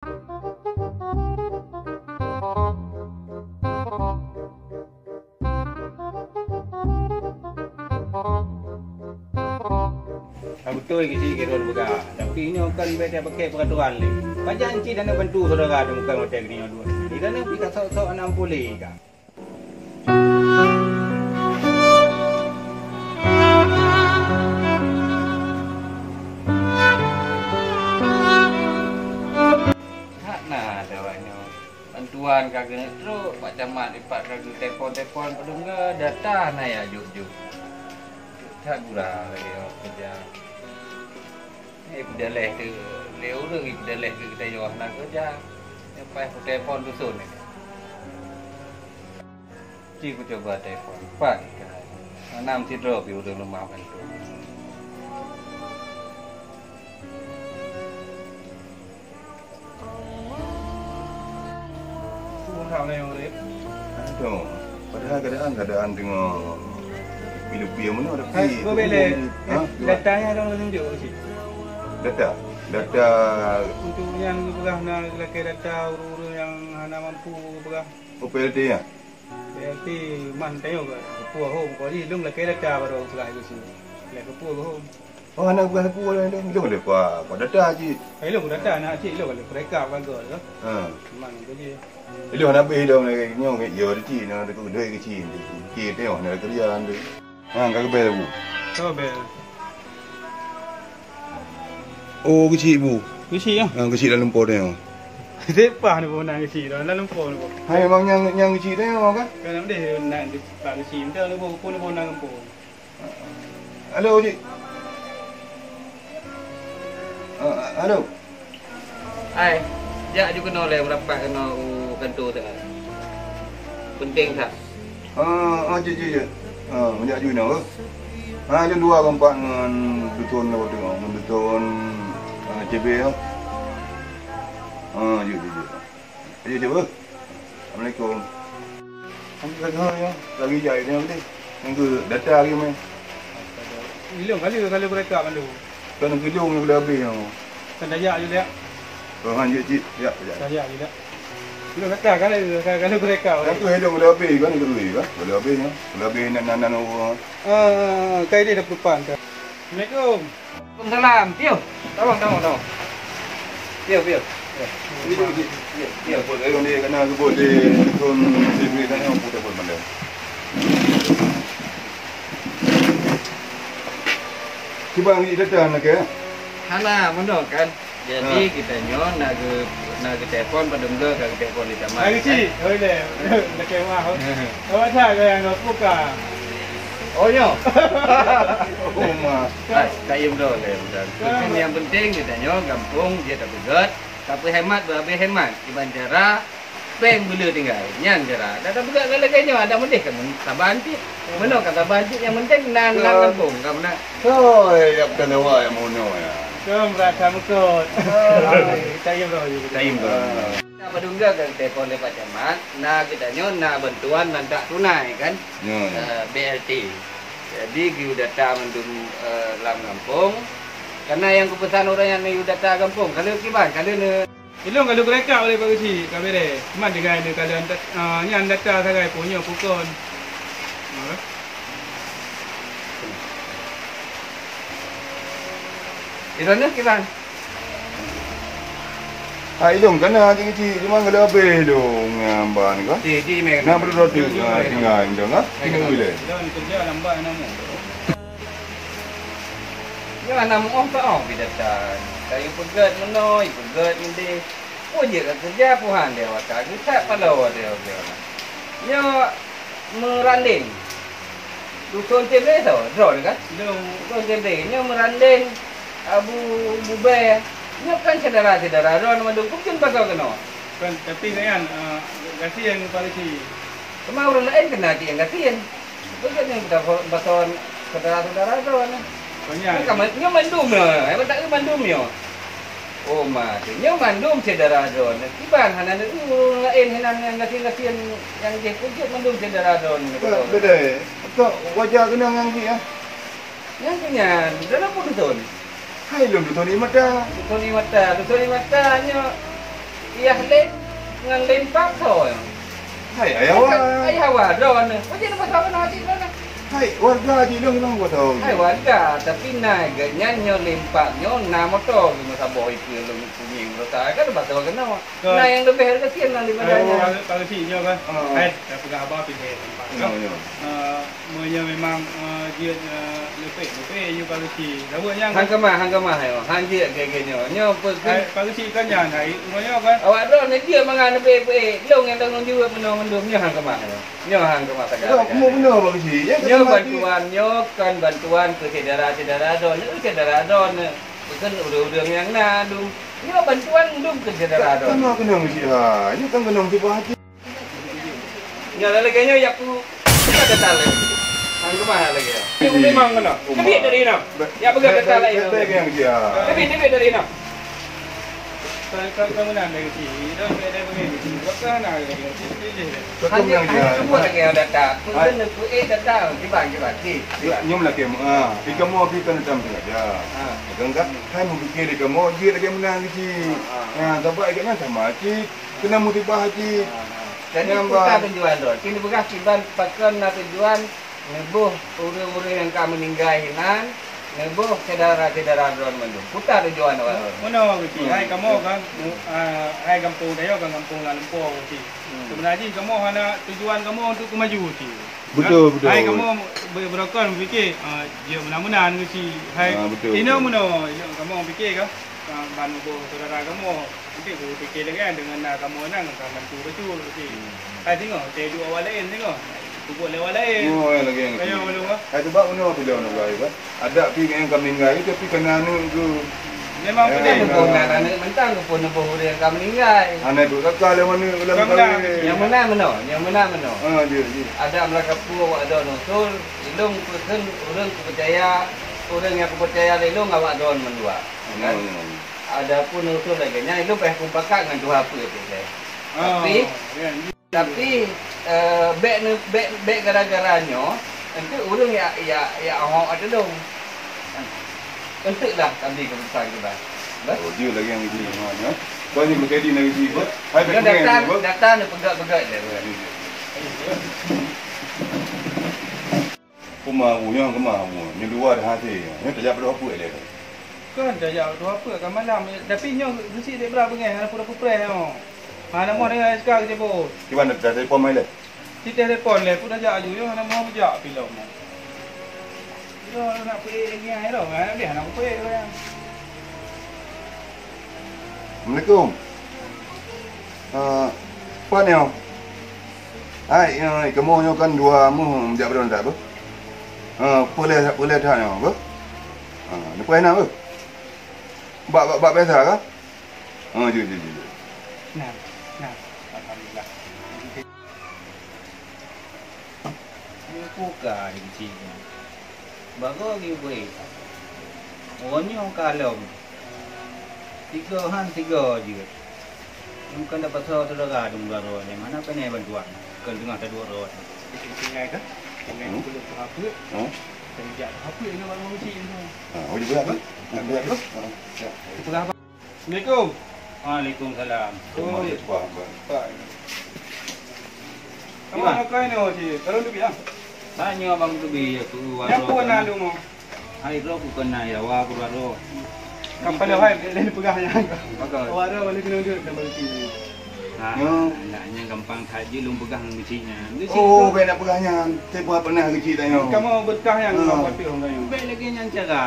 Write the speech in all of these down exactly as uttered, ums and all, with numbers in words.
Ka beutôi keu si Khairul peugah, tapi nyoe kon bèk tapakèk peuratoran lé. Pajan cit hana bantu syedara teuh bukan watèe geutanyoe duek. Di dalam pih ka sok-sok hana meupuléh ka. Hana dawai nyoe. Bantuan ka keuneuk trok, Pak Camat dipat ka geutelepon-telepon, padum geu data na ya jok-jok. That gura lagèe awak keureuja. Eh, peudaleh tu, lé ureueng peudaleh keu geutanyoe hana keureuja. Nyoe paih kutelepon dusun ni. Ci kucuba telepon, pat ka. Hana meusidroe pih ureueng leumah bantu. Tuhan hak meunyoe ureueng. Aduh, padahal keadaan, keadaan teungoh pilu-pilu meunoe, tapi hai, go belek. Ha? Eh, datanya dong tunjuk cit. Data? Data. Untuk nyang geupeugah na lakèe data ureueng-ureueng nyang hana mampu geupeugah. Oh, P L T ya? P L T man tanyoe ka. Keupue hom, kali lôn lakèe data baru peugah itu sini. Lé keupue hom. Oh, hana peugah sapeue lé, lé. Ilôn lé kuah, kuah data cit. Ilôn data na cit, ilôn lé peureka bagoe tu. Ha. Man tu je. Ilôn hana beh ilôn lé nyoe nyoe di cit, na deungon duit keu cit. Cit tengok na keureuja tu. Ha, ka geubel, Bu. Ka bel. Oh, keuchik, Bu. Keuchik, ya? Ha, keuchik lam lumpoe tengok. Sepah ni pun nak keuchik dah, lam lumpoe ni pun. Hai, memang nyang, nyang keuchik tengok kan? Kan nak deh, nak, nak keuchik, entah ni pun, pun, pun nak lumpoe. Halo, Cik. Ah, halo. Ai, jak ju keunoe lé, merapat keunoe u kanto teuh. Penting that. Ah, ah, jeuet, jeuet, jeuet. Ah, jak ju inoe. Ha, lôn dua kompak ngon dusun nyoe teuh, ngon dusun, ah, C B nyoe. Ah, jeuet, jeuet, jeuet. Ayo, cuba. Assalamualaikum. Assalamualaikum, ya. Lagi jai dia tadi. Yang ke data lagi meh. Ilong kali kalau mereka mandu. Kan ke ilong yang boleh habis yang. Kan daya je dia. Oh, han je cik. Ya, ya. Daya je dia. Ilong kata kalau kalau mereka. Kan tu ilong boleh habis kan ke duit kan? Boleh habis ya. Boleh habis nak nan nan orang. Ah, kai dia dah pelupan tu. Assalamualaikum. Waalaikumsalam. Piôh. Tolong, tolong, tolong. Piôh, piôh. Piôh. Piôh, piôh. Piôh. Buat ayo ni kena kebun di Dusun Sibri sana, buat buat mana. Cuba ni datang nak ke? Hana, mana kan? Jadi, ha, kita nyoe nak ke, nak ke telepon, padahal ka ke telepon di taman. Lagi cik, oi le. Nak ke rumah. Awak dah yang nak buka. Oh, nyoe. Oh, ma. Hai, tak yum dah, dah, dah. Penting, yang penting kita nyoe gampông dia tak peugét, tapi hemat berhabis hemat. Iban cara peng bila tinggal. Nyan cara. Dah tak peugét lagi nyoe ada medeh kan saban cit. Meunoe kan saban cit yang penting nan, nan gampông, kan beuna. Oi, ya bukan awak yang meunoe ya. Kau merasa mekot. Hai, tak yum dah. Tak yum dah. Padahal ka telepon lé Pak Camat, na geutanyoe na bantuan lantak tunai kan? Ya, ya. Eh, B L T. Jadi geuyue data mandum, eh, lam gampông. Karena nyang keupeusan ureueng nyan neuyue data gampông, ka lheueh kiban, ka lheueh ne. Ilong ka lheueh geurekap oleh Pak Geuchik, ka bereh. Man tinggai ne ka lheueh, eh, nyan data sagai pun nyoe pukon. Di sana kiban? Ha, ilong kana cik-cik, cuma kada habéh ilong nyan ban ka. Cik, cik, meh. Nah, betul-betul, ha, tinggal ilong, ha. Tinggal ilong. Ilong kerja lambat nama. Nyoe aneuk muoh ka oh bidatan. Kayu peugét meunoe, peugét meudeh. Oh, jeuet ka kerja, puhan deh awak ka geutak paloe deh awak. Nyoe Meurandeng. Dusun Cindri soe? Droeneuh kan? Dusun Cindri. Nyoe Meurandeng, Abu Bubé. Nyoe kan syedara-syedara droeneuh mandum. Peue kheun pasoe keunoe? Kan, tapi nyan, eh, gasien Pak Geuchik. Teuma ureueng laén keunan cit nyang gasien. Peue kheun nyang pasoe syedara-syedara droeneuh? Nyoe mandum nyoe, eh, tak mandum nyoe. Oh, ma, nyoe mandum syedara droeneuh. Kiban hana neueu ureueng laén hinan nyang gasien-gasien nyang jih peujeuet mandum syedara droeneuh. Beutôi. Beutôi. Beutôi. Wajar keunan nyang jih, ah. Nyang keu nyan, dalam pun dusun. Hai, lôn dusun di mata. Dusun di mata, dusun di mata nyoe. Ayah lem ngon lem paksa. Hai, ayah wa. Ayah wa, droeneuh. Pajan pasal keunoe cit droeneuh? Hai, warga cit lôn memang kutong. Hai, warga, tapi na geuh nyan nyoe lem pak nyoe na moto geuh meusaboh ikeu lôn pungieng meurasa. Kan pasal keunoe. Kan. Na nyang leubeh hareuga sien na daripada nyan. Kalau, kalau si nyoe kan. Ah. Hai, dah peugah haba pih lem pak. Nyoe, nyoe. Ah, Meunyoe memang, eh, jeuet, eh, leupeh, leupeh yue parusi. Saboh nyang han keumah, han keumah nyoe. Han jeuet lagèe nyoe. Nyoe peue keu Hai, parusi kan nyan, hai, uroe nyoe kan. Awak droeneuh jeuet mangat leupeh-leupeh. Lôn nyang tanggong jaweueb meunoe mandum. Nyoe han keumah nyoe. Nyoe han keumah sagai. Nyoe bantuan, nyoe kon bantuan keu syedara-syedara droeneuh, syedara droeneuh. Bukan ureueng-ureueng nyang na dum. Nyoe bantuan dum keu syedara droeneuh. Kan keunong si ha. Nyoe kan keunong si bah. Nyoe lagèe nyoe yak pu-, peugah data laén. Han keumah lagèe nyoe. Nyoe memang keunoe. Teubiet dari inoe. Yak peugah data laén. Teubiet, teubiet dari inoe. Kan, kan, kan meunan dari si. Dah, dah, dah, dah, dah. Bukan nak lagi. Hanya, hanya semua lagi yang data. Bukan nak kuih data. Kiban, kiban. Kiban. Nyoe lagèe, ah, di kamoe pi kan tam sengaja. Ah. Kan, kan? Hai meufikir di kamoe, jeuet lagèe meunan cit. Ah, ah. Ah, sabab lagèe nyan sama cit. Keunan musibah cit. Ah, ah. Jadi, nyang peue ba- tujuan droe? Keuneuk peugah kiban pakon na tujuan neuboh ureueng-ureueng nyang ka meuninggai inan, neuboh syedara-syedara droe mandum. Peue tujuan awak droe? Meunoe, Gusti. Hmm. Hai kamoe kan, mu-, ah, hai gampông tanyoe kan gampông lam lumpoe, Gusti. Hmm. Seubeuna jih kamoe hana tujuan kamoe untuk keu maju, Gusti. Betul, betul. Hai kamoe be-, beurokon meufikir, ah, jeuet meunan-meunan, Gusti. Hai, ah, betul, inoe betul. Meunoe, inoe kamoe meufikir kan. Ka ban muboh syedara kamoe, mungken kupike lagèe nyan deungon na kamoe nyan ka bantu bacut, oke. Hmm. Hai singoh, teuduek awak laén singoh. Peubuet lé awak laén. Oh, ya, lagèe nyan. Kaya ulôn, ah. Hai, sebab unoe pih lôn nyoe, kan. Adak pih nyang ka meuninggai, tapi ka na aneuk geuh. Memang beutôi. Kan neuboh na aneuk mantong, keupeue neuboh ureueng ka meuninggai. Aneuk geuh kakak lé aneuk ulang kawin. Nyang meunan meunoe, nyang meunan meunoe. Ah, jeuet, jeuet. Adak meulakèe peue awak droeneuh usul, ilôn peue kheun ureueng kupeucaya, ureueng nyang kupeucaya lé lôn awak droeneuh mandua. Kan? Hmm. Adapun usul lagèe nyan, ilôn payah mupakat ngon tuha peuet teuh. Ah, tapi, ya, ya. Tapi, eh, bèk ne-, bèk, bèk gara-gara nyoe, enteuk ureueng yak, yak, yak ahong ateueh lôn. Enteuk lah kami keuputusan kiban. Bah? Oh, dia lagi yang isi, ha, ya. Kau ni menjadi nak isi, bah? Hai, dia bèk datang, bah? Datang dia peugah-peugah je. Keumah bu nyoe, keumah bu. Nyoe dua dah hase. Nyoe tajak padub apui lé. Kon tajak padub apui ka malam. Tapi nyoe geuchik dek bra beungèh hana pura kupreh nyoe. Hana moh deungon S K geuchik bos. Kiban dah telepon mai lé? Cit telepon lé, pun tajak aju nyoe hana moh beujak pilom. Yo nak peuék lagi ai ro, hana lé hana peuék. Assalamualaikum. Ah, pat nyoe? Hai, eh, kamoe nyoe kan dua meuh jak beurangkat beuh. Ha, peuleh, peuleh that nyoe beuh. Ha, neupeue na beuh? Bak, bak, bak biasa kah? Ha, jeuet, jeuet, jeuet, jeuet. Nah, nah, alhamdulillah. Nyoe kuka di keuchik nyoe. Bagoe geuh bri. Oh, nyoe kalon. Tiga han tiga jeuet. Nyoe kan dapat saudara dong dua roh nyoe. Mana kena bantuan? Kan tengah taduek roh. Tinggai kah? Tinggai. Hmm? Dulu tu apa? Hmm? Tadi jak apa? Ini baru mesti itu. Ha, oh, dia apa? Dia apa? Ha, ya. Itu apa? Assalamualaikum. Waalaikumsalam. Oh, ya. Pak, Pak. Pak. Kamu nak kau ini, oh, si. Kalau lebih, ya? Tanya abang tu bi, ya, tu. Yang warung pun sana. Ada, mau. Hai, bro, aku kena ya, wah, aku baru. Kapal dah, hai, lain pegang ya. Bagus. Awak dah balik kena duit, dah balik sini. Ha, ya. Anaknya gampang saja, lu pegang kecilnya. Oh, baik nak pegang yang, saya buat pernah kecil dah, ya. Kamu berkah yang, ha. Apa tu, orang kaya? Baik lagi yang cara.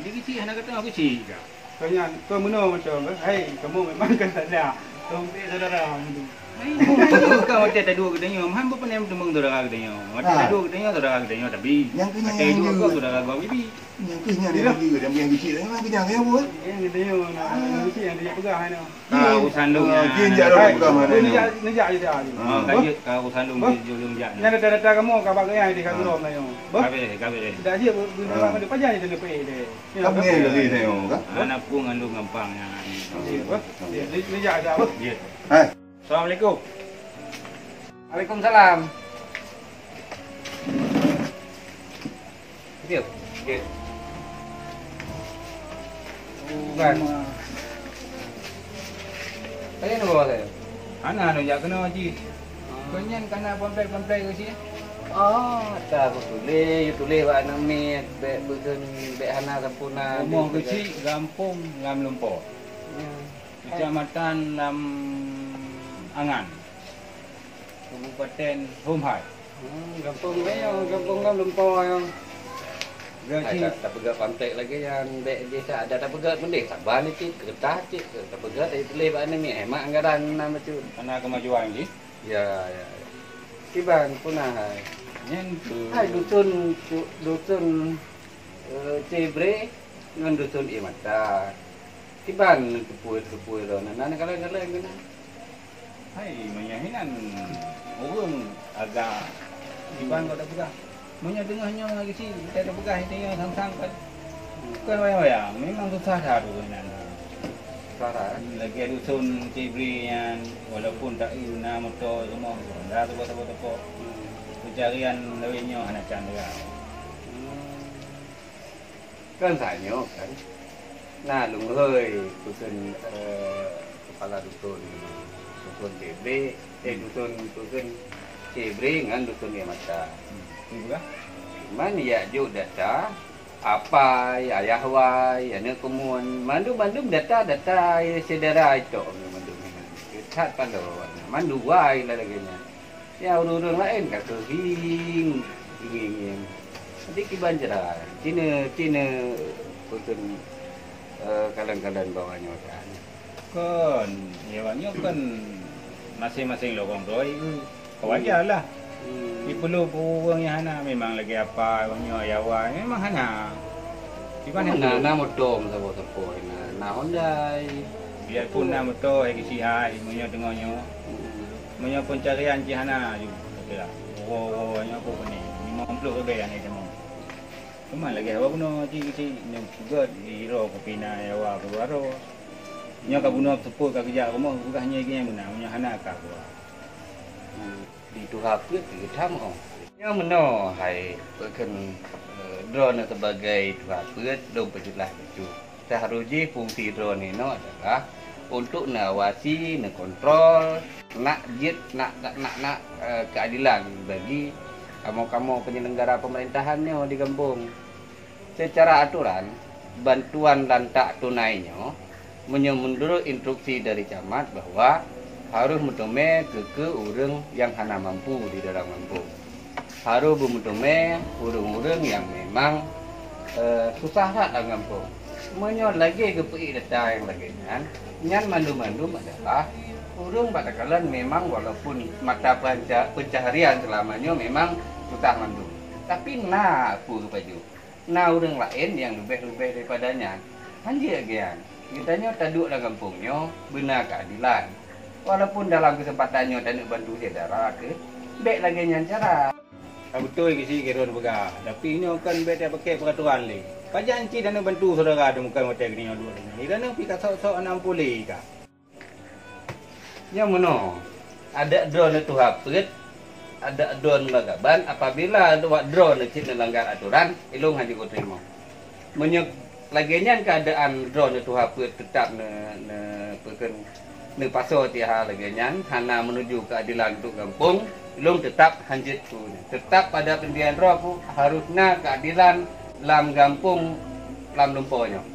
Dia kecil, anak kata aku kecil, kak. Kau nyan, kau meunoe macam, hai, kamu memang kan tak ada. Kau ambil saudara, macam tu. Hai, bukan macam tak dua kita nyoe. Han bukan yang teumang saudara kita nyoe. Macam tak dua kita nyoe, saudara kita nyoe, tapi. Yang kena macam yang dua juga. Kau saudara kau, bibi. Yang kena yang dua, yang kena yang kecil, yang kena yang apa? Yang kita nyoe, nak, yang kecil, yang dia pegang, hai, nak. Ah, urusan lu. Ah, dia yang jalan pegang mana? Nejak, nejak je dah. Ah, kaji, ah, urusan lu, dia jolong jak. Yang data-data kamu, kabar kaya, dia kabar, lah, nyoe. Bah? Kabeh, kabeh. Dah siap, guna apa dia, pajan je dia pergi, dia. Kamu ni lagi tengok kan? Anak pun ngandung gampang yang ni. Iya, apa? Iya, ni, ni jak dah, apa? Iya. Hai. Assalamualaikum. Waalaikumsalam. Iya. Iya. Bukan. Laén boh saya. Hana, hana jak keunoe cit. Keu nyan ka na pamflet-pamflet keu sie? Oh, ka kutuléh, tuléh bak aneuk miet, bèk beukeun, bèk hana sempurna. Rumoh keuchik gampông Lam Lumpoe. Ya. Kecamatan Lam Angan. Kabupaten Hom Hai. Hmm, gampông nyoe, gampông Lam Lumpoe nyoe. Hai, ta-, tapeugah pamflet lagèe nyan, bèk jih sa-, ada tapeugah mending saban cit, keureutah cit, tapeugah, eh, tuléh bak aneuk miet, eh, mak anggaran na bacut. Hana kemajuan jih? Ya, ya, ya. Kiban puna hai. Nyan tu. Hai dusun, du-, dusun, eh, Cibre ngon dusun Ié Mata. Kiban teupue-teupue droeneuh, na kalon-kalon keunan. Hai, meunyoe hinan ureueng agak kiban keu tapeugah. Meunyoe teungoh nyoe lagèe si, kita tapeugah itu nyoe sang-sang kan. Bukan wayang-wayang, memang susah that ureueng hinan. Susah that, eh? Lagèe dusun Cibre nyan, walaupun tak na moto, rumoh, dah teupo-teupo. Hmm. Pencarian lawét nyoe hana can lagak. Hmm. Kan tanyoe kan. Na lôn hôi peukheun, eh, kepala dusun, dusun Cibre, eh, dusun, peukheun Cibre ngon dusun Ié Mata. Hmm. Cuman yak jok data, apai, ayah wai, aneuk keumuen, mandum-mandum data-data syedara itok mandum. That paloe, mandum wai lagèe nyan. Ya, ureueng-ureueng laén ka keuh hieng, hieng-hieng. Jadi kiban cara, cina, cina peukheun, eh, kalon-kalon bak awak nyoe kan. Kon, ya, awak nyoe kon maséng-maséng lorong droe, eh. Wajar lah. Hmm. Di peulom ureueng nyang hana, memang lagèe apa, awak nyoe, ya, awak, memang hana. Kiban na, na moto sapo-sapo, na, na Honda. Biarpun na moto, eh, kisi hai, meunyoe teungoh nyoe. Hmm. Meunyoe pencarian cit hana aju, kira. Woe-woe nyoe peue ni? Limong ploh ribèe nyang itamong. Cuma lagèe awak bunoe cit-cit nyoe peugöt di iro kupi na Jawa keudua ro. Nyoe ka bunoe seupôt ka geujak rumoh, peugah nyoe geuh nyang meunan, meunyoe hana ka keuluwa. Di tuha peuet geutam oh. Nyoe meunoe hai peukheun, eh, droeneuh sebagai tuha peuet lôn peujeulaih bacut. Seuharôh jih fungsi droeneuh inoe adalah untuk neuawasi, neukontrol, nak jeuet, nak, nak, nak, nak, eh, keadilan bagi kamoe-kamoe penyelenggara pemerintahan nyoe di gampông. Secara aturan, bantuan lantak tunai nyoe meunyoe meunurot instruksi dari camat bahwa harôh meuteumé keu, keu ureueng nyang hana mampu di dalam gampông. Harôh beumeuteumé ureueng-ureueng nyang memang, eh, susah that lam gampông. Meunyoe lagèe geupeuék data nyang lagèe nyan, nyan mandum-mandum adalah ureueng bak takalon memang walaupun mata panca-, pencaharian seulama nyoe memang susah mandum. Tapi na peue geupajoh. Na ureueng laén nyang leubeh-leubeh daripada nyan. Hanjeuet lagèe nyan. Geutanyoe taduek lam gampông nyoe beuna keuadilan. Walaupun dalam keuseumpatan nyoe taneuk bantu syedara keuh, bèk lagèe nyan cara. Ka beutôi keuh si Khairul peugah, tapi nyoe kon bèk tapakè peuratoran lé. Pajan cit taneuk bantu syedara teuh bukan watèe geutanyoe duek lagèe nyan. Geutanyoe pih ka sok-sok hana muphom lé ka. Nyoe meunoe, adak droeneuh tuha peuet, adak droeneuh bagaban, apabila droeneuh cit neulanggar atoran, ilôn hana jiteurimong. Meunyoe lagèe nyan keuadaan droeneuh tuha peuet teutap ne, ne, peukheun, neupasoe tiha lagèe nyan, hana meunuju keuadilan untuk gampông, ilôn teutap hanjeuet keu nyan. Teutap pada pendirian droe ku harôh na keuadilan lam gampông Lam Lumpoe nyoe.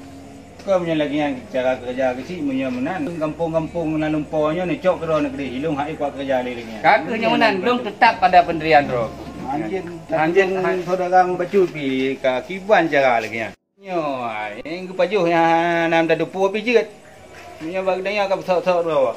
Kon meunyoe lagèe nyan cara keureuja keuh si, meunyoe meunan, gampông-gampông Lam Lumpoe nyoe neucok keudroe neukeudeh, ilôn hana kuat keureuja lé lagèe nyan. Ka keuh nyoe meunan, lôn teutap pada pendirian droe. Hanjeuet, hanjeuet, han- saudara mubacut pih ka kiban cara lagèe nyan. Nyoe, ai, geupajoh nyang hana meutateupeue pih jeuet. Meunyoe bak geutanyoe ka beusok-sok droe.